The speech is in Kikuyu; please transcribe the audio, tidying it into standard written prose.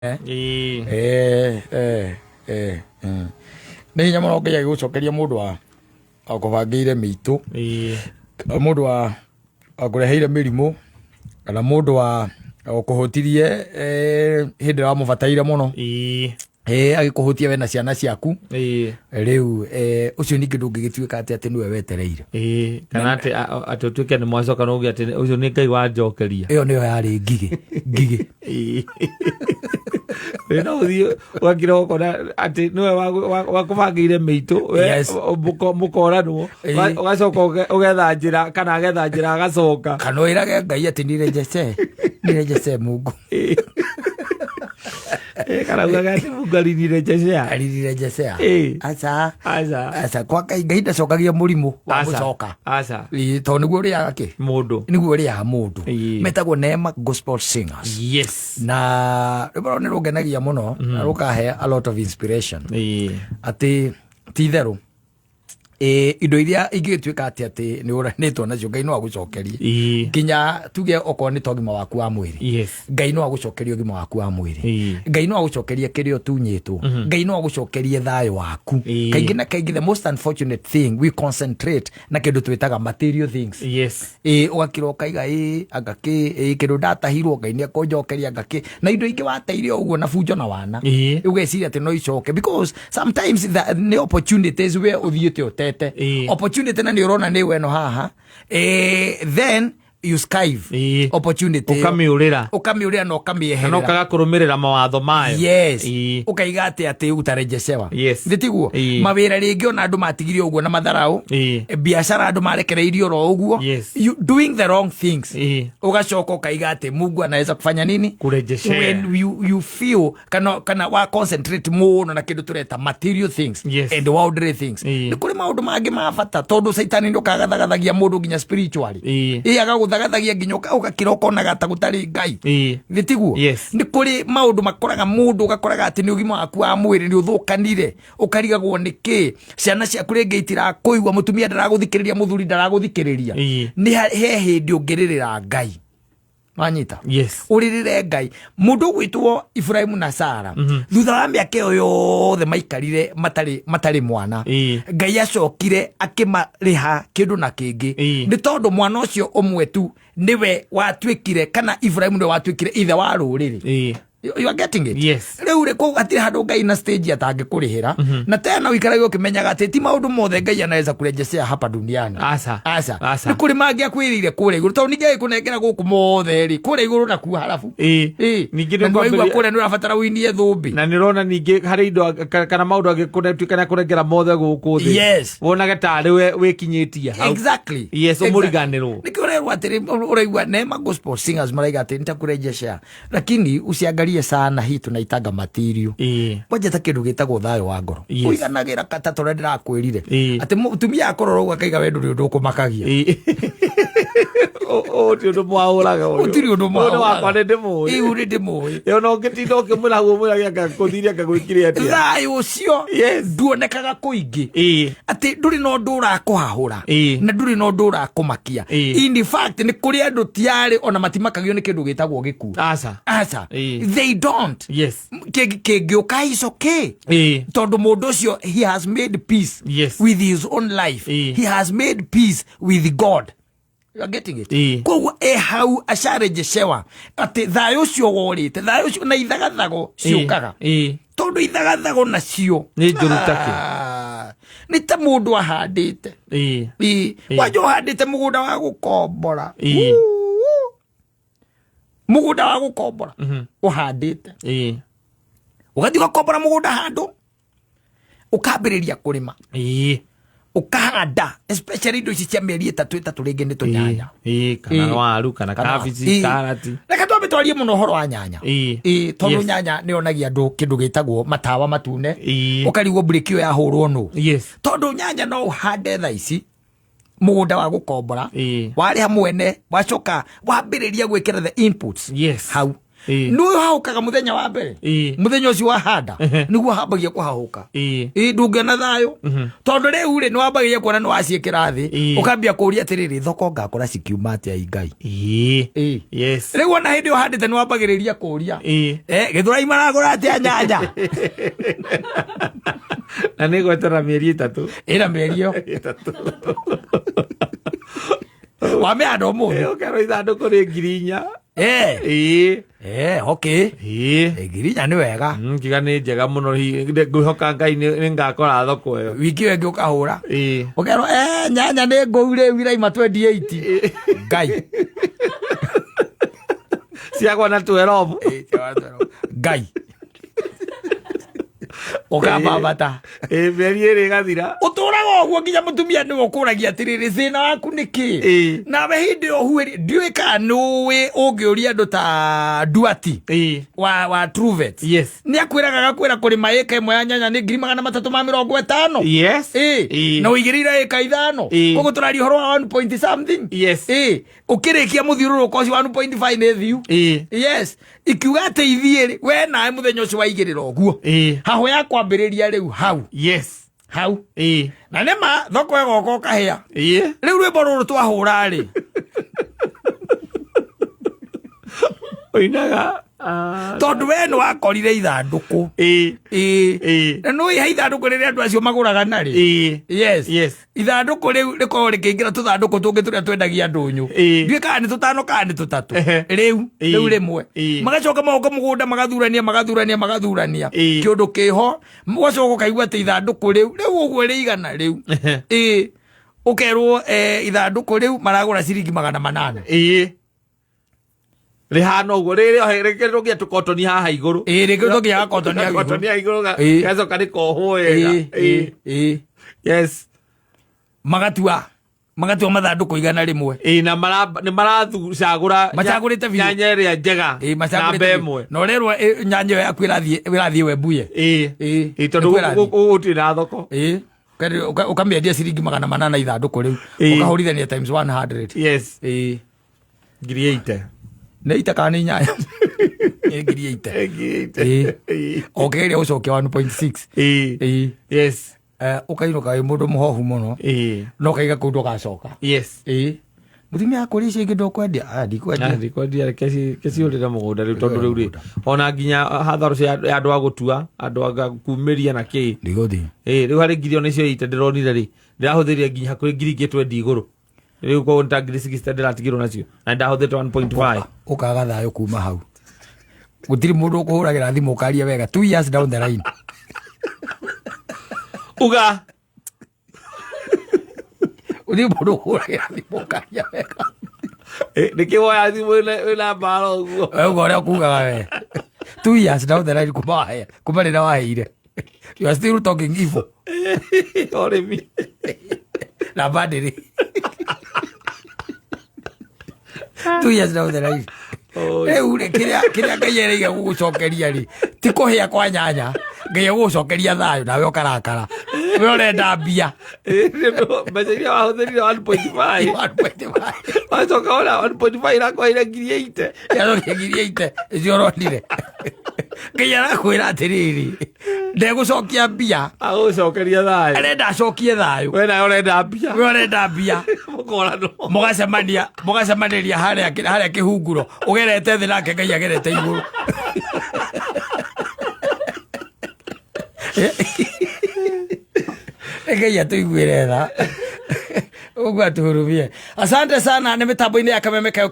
Nĩ hinya mũno Ngai agĩgũcokeria mũndũ wa akũbangĩire mĩitũ, mũndũ wa akũreheire mĩrimũ, kana mũndũ wa ũkũhũtirie hĩndĩ ĩrĩa wamũbataire mũno. Agĩkũhũtia we na ciana ciaku. Rĩu ũcio ningĩ ndũngĩgĩtuĩka atĩ nĩwe wetereire. Ĩĩ, kana atĩ ũtuĩke nĩ mwacoka na uge atĩ ũcio nĩ Ngai wanjokeria. Ĩyo nĩyo yarĩ ngigĩ ngigĩ. Ĩĩ. Ĩĩ, no ũthiĩ ũgakira ũkona atĩ nĩwe wakũbangĩire mĩitũ we mũkoranwo. Ũgacoka ũgetha njĩra kana agetha njĩra agacoka. Kana ũĩrage Ngai atĩ nirejese nirejese Mungu. Ĩĩ. Ĩĩ, kana ugaga atĩ Mungu alinirejeshea. Alinirejeshea. Aca. Aca. Aca, kwa Ngai, Ngai ndacokagia mũrimũ wa mũcoka. Aca. Ĩĩ, tondũ nĩguo ũrĩaga kĩ? Mũndũ. Nĩguo ũrĩaga mũndũ. Metagwo Neema Gospel Singers. Na rwĩmbo rũrũ nĩ rũngenagia mũno na rũkahe a lot of inspiration. Atĩ ti itherũ indo iria ingĩgĩtuĩka atĩ nĩ ũranĩtwo nacio, Ngai no agũcokerie. Nginya tuge okorwo nĩ ta ũgima waku wa mwĩrĩ. Ngai no agũcokerie ũgima waku wa mwĩrĩ. Ngai no agũcokerie kĩrĩa ũtunyĩtwo. Ngai no agũcokerie thayũ waku. Kaingĩ na kaingĩ, the most unfortunate thing, we concentrate na kĩndũ twĩtaga material things. Ũgakira ũkaiga ĩ anga kĩ ĩ kĩndũ ndatahirwo, Ngai nĩ ekũnjokeria, anga kĩ, na indo ingĩ wateire ũguo na bunjo na wana. Ũgeciria atĩ no icoke, because sometimes nĩ opportunities we ũthiĩte ũtete. Opportunity na nĩ ũrona nĩ weno haha, then you skive opportunity ĩyo. Ũkamĩũrĩra. Ũkamĩũrĩra na kana ũkamĩeherera. Ũkaga kũrũmĩrĩra mawatho mayo. Ũkaiga atĩ utarejeshewa. Nĩ tiguo? Mawĩra rĩngĩ ona andũ matigire ũguo na matharaũ. Biacara andũ marekereirio oro ũguo. You doing the wrong things. Ũgacoka ũkaiga atĩ Mungu anaweza kufanya nini? Kurejeshea. When you feel kana wa concentrate mũno na kĩndũ tũreta material things and worldly things. Nĩ kũrĩ maũndũ mangĩ ma bata, tondũ caitani nĩ ũkagathagathagia mũndũ nginya spiritually. Agagũthagathagia nginya ũgakira ũkonaga ta gũtarĩ Ngai. Nĩ tiguo? Yes. Nĩ kũrĩ maũndũ makoraga mũndũ, ũgakoraga atĩ nĩ ũgima waku wa mwĩrĩ nĩ ũthũkanire, ũkarigagwo nĩ kĩ, ciana ciaku rĩngĩ itirakũigua, mũtumia ndaragũthikĩrĩria, mũthuri ndaragũthikĩrĩria. Nĩ he hĩndĩ ũngĩrĩrĩra Ngai, wanyita? Yes. Ũrĩrĩre Ngai. Mũndũ ũgwĩtwo Iburahĩmu na Sara, thutha wa mĩaka ĩyo yothe maikarire matarĩ mwana, Ngai acokire akĩmarĩha kĩndũ na kĩngĩ. Nĩ tondũ mwana ũcio ũmwe tu nĩwe watuĩkire, kana Iburahĩmu nĩwe watuĩkire ithe wa rũrĩrĩ. You are getting it? Yes. Rĩu rĩ, kũu hatirĩ handũ Ngai na stage atangĩkũrĩhĩra. Na tena ũikarage ũkĩmenyaga atĩ ti maũndũ mothe Ngai anaweza kurejeshea hapa duniani. Aca. Aca. Aca. Nĩ kũrĩ mangĩ akwĩrĩire kũrĩa igũrũ, tondũ ningĩ agĩkũnengera gũkũ mothe rĩ, kũrĩa igũrũ nakuo harabu. Ningĩ Na nĩ nĩwaigua kwambĩrĩria- kũrĩa nĩ ũrabatara ũinie thũmbĩ. Na nä rona ningä harä indo kana maå ndå angä tuä ka kũrengera mothe gå kå thä. Wonage tarä we wä kinyä tie hau. Yes, ũmũriganĩrwo. Nĩkĩo ũrerwo atĩrĩ, ũraigua Neema Gospel Singers maraiga atĩ nitakurejeshea, lakini usiangalie sana, hii tunaitanga material. Kwanja ta kĩndũ gĩtagwo thayũ wa ngoro. Ũiganagĩra kata tũrĩa ndĩrakwĩrire. Atĩ mũtumia akorora ũguo akaiga we ndũrĩ ũndũ ũkũmakagia. Å ti å ndå mwahå raga. Gũtirĩ ũndũ mwahũraga. Wakwa nä ndä må ä. Ĩu nĩ ndĩmũĩ. Ä ona å ngä tinda å kä mwä ra guo mwä rage anga kå thire anga gwä kire atä. Thayũ ũcio nduonekaga kũingĩ. Atĩ ndũrĩ na ũndũ ũrakũhahũra. Na ndũrĩ na ũndũ ũrakũmakia. In fact, nĩ kũrĩ andũ tiarĩ ona matimakagio nĩ kĩndũ gĩtagwo gĩkuũ. Aca. Aca. They don't. Kĩngĩũka is okay, tondũ mũndũ ũcio he has made peace with his own life. He has made peace with God. You are getting it? Koguo e hau acarejeshewa atĩ thayũ ũcio worĩte, thayũ ũcio na ithagathago ciũkaga. Tondũ ithagathago nacio Nĩ njũru ta kĩ? Ah, nĩ ta mũndũ ahandĩte. Kwanja ũhandĩte mũgũnda wa gũkombora. Uu. Mũgũnda wa gũkombora ũhandĩte, ũgathiĩ ũgakombora mũgũnda handũ, ũkambĩrĩria kũrĩma, ũkahanda especially indo ici cia mĩeri 3 3 rĩngĩ nĩ tũnyanya. Kana waru kana kabici, karati. Reke twambe twarie mũno ũhoro wa nyanya. Tondũ nyanya nĩ yonagia andũ kĩndũ gĩtagwo matawa matune. Ũkarigwo breki ĩyo yahũrwo nũ. Tondũ nyanya no ũhande thaa ici mũgũnda wa gũkombora, warĩha mwene, wacoka wambĩrĩria gwĩkĩra the inputs hau. Nĩ ũhahũkaga mũthenya wa mbere, mũthenya ũcio wahanda nĩguo hambagia kũhahũka. Ĩ, ndũngĩona thayũ, tondũ rĩu rĩ, nĩ wambagia kuona nĩ waciĩkĩra thĩ, ũkambia kũũria atĩrĩrĩ, thoko ngakora cikiuma atĩa, i Ngai? Ĩ. Rĩu ona hĩndĩ ĩyo ũhandĩte nĩ wambagĩrĩria kũũria, "Eh, Gĩthũrai maragũra atĩa nyanya?" Na nĩ gweterera mĩeri 3. Ĩna mĩeri ĩyo 3. Wamĩhanda ũmũthĩ. Ũkerwo ithandũkũ nĩ 4,000. Eh, okay. 4,000 nĩ wega. Ngiga nĩ njega mũno. Hihi ngwĩhoka Ngai nĩ ngakora thoko ĩyo. Wiki ĩyo ĩngĩ ũkahũra, ũkerwo, "Eh, nyanya nĩ ngũu rĩu iraima 28." Ngai! Ciagwa na 12. Ngai, ũkambambata. Mĩeri 2 ĩgathira. Ũtũraga ũguo nginya mũtumia nĩwe ũkũragia atĩrĩrĩ, thĩna waku nĩ kĩ? Nawe hĩndĩ ĩyo huĩri ndiũĩ kana nĩũĩ, ũngĩũria andũ ta Duati wa Truvet, nĩ akwĩraga, agakwĩra kũrĩma ĩka 1 ya nyanya nĩ 350,000. Na ũigĩrĩire ĩka 5. Koguo tũraria ũhoro wa 1 point something. Ũkĩrĩkia mũthiũrũrũko ũcio, 1.5 nĩ thiu. Yes, ikiuga atĩ ithiĩ rĩ, we nawe mũthenya ũcio waigĩrĩra ũguo, hahũ ya kwambĩrĩria rĩu hau, hau. Na nĩ ma thoko ĩgoka ũkahĩa. Rĩu rwĩmbo rũrũ twahũra rĩ, Ũinaga tondũ we nĩ wakorire ithandũkũ. Na nĩ ũĩ ithandũkũ rĩrĩa andũ acio magũraga narĩ. Yes. Ithandũkũ rĩu rĩkoragwo rĩkĩingĩra tũthandũkũ tũngĩ tũrĩa twendagia ndũnyũ. Ndiũĩ kana nĩ tũtano kana nĩ tũtatũ. Rĩu rĩu rĩmwe magacoka magoka mũgũnda, magathurania, magathurania, magathurania. Kĩũndũ kĩho ũgacoka ũkaigua atĩ ithandũkũ rĩu rĩu ũguo rĩigana rĩu, ũkerwo, ithandũkũ rĩu maragũra ciringi 800. Rĩhana ũguo rĩrĩ rĩkĩrĩtwo nginya tũkotoni haha igũrũ. Ĩĩ, rĩkĩrĩtwo nginya gakotoni hau igũrũ. Gakotoni haha igũrũ gacoka rĩkohwo wega. Ĩĩ. Magatua mathandũkũ 100. Ĩĩ, na nĩ marathucagũra Macagũrĩte biũ. nyanya ĩrĩa njega. Macagũrĩte namba biũ. 1. Na ũrerwo, nyanya ĩyo yaku ĩrathiĩ Webuye. Ĩĩ, tondũ Nĩkuo ĩrathiĩ. gũkũ gũtirĩ na thoko. Ĩĩ. Ũkamĩendia ciringi 800 ithandũkũ rĩu. Ũkahũrithania times 100. 80,000. Nĩ ita kana nĩ inyanya? Nĩ 80,000. 80,000. Ũkĩgeria gũcokia 1.6. Ũkainũka wĩ mũndũ mũhohu mũno. No kaiga kũu ndũgacoka. Mũtumia akũria, icio ingĩ ndũkwendia? Ah, ndikwendia. Ndikwendia, reke ciũrĩre mũgũnda rĩu, tondũ rĩu rĩ, ona nginya hatharo cia ya andũ a gũtua, andũ a kumĩria na kĩ. Ndigũthiĩ. Ĩĩ, rĩu harĩ ngiri ona icio ite ndĩronire rĩ, ndĩrahũthĩrire nginya hakuhĩ ngiri ingĩ twendi igũrũ. Rĩu koguo nĩ ta 60,000 ndĩratigirwo nacio na ndahũthĩrĩte 1.5. Ũkaga thayũ kuma hau, gũtirĩ mũndũ ũkũhũragĩra thimũ ũkaria wega 2 years down the line. Uga. Gũtirĩ mũndũ ũkũhũragĩra thimũ ũkaria wega. Nĩkĩ woya thimũ wĩna mbara ũguo? We uga ũrĩa ũkugaga we, 2 years down the line kuma wahe, kuma rĩrĩa waheire, you are still talking evil. Ũrĩmi. Na bandĩrĩ 2 years down the line. Rĩu rĩ, kĩrĩa Ngai erĩire gũgũcokeria rĩ, ti kũhĩa kwa nyanya. Ngai egũgũcokeria thayũ, nawe ũkarakara, we ũrenda mbia. Mbeca iria wahũthĩrire 1.5, 1.5. wacoka ona 1.5 irakwahire 80,000. Yacokia 80,000 icio ũronire. Ngai arakwĩra atĩrĩrĩ, ndegũcokia mbia. Agũcokeria thayũ. Arenda acokie thayũ. We nawe ũrenda mbia. We ũrenda mbia. Mũkoranwo. Mũgacemania, mũgacemanĩria harĩa kĩhunguro, ũgerete thĩ nake Ngai agerete igũrũ. Ngai atũiguĩre tha, ũguo atũhurumie. Asante sana. Nĩ mĩtambo-inĩ ya Kameme Kayo.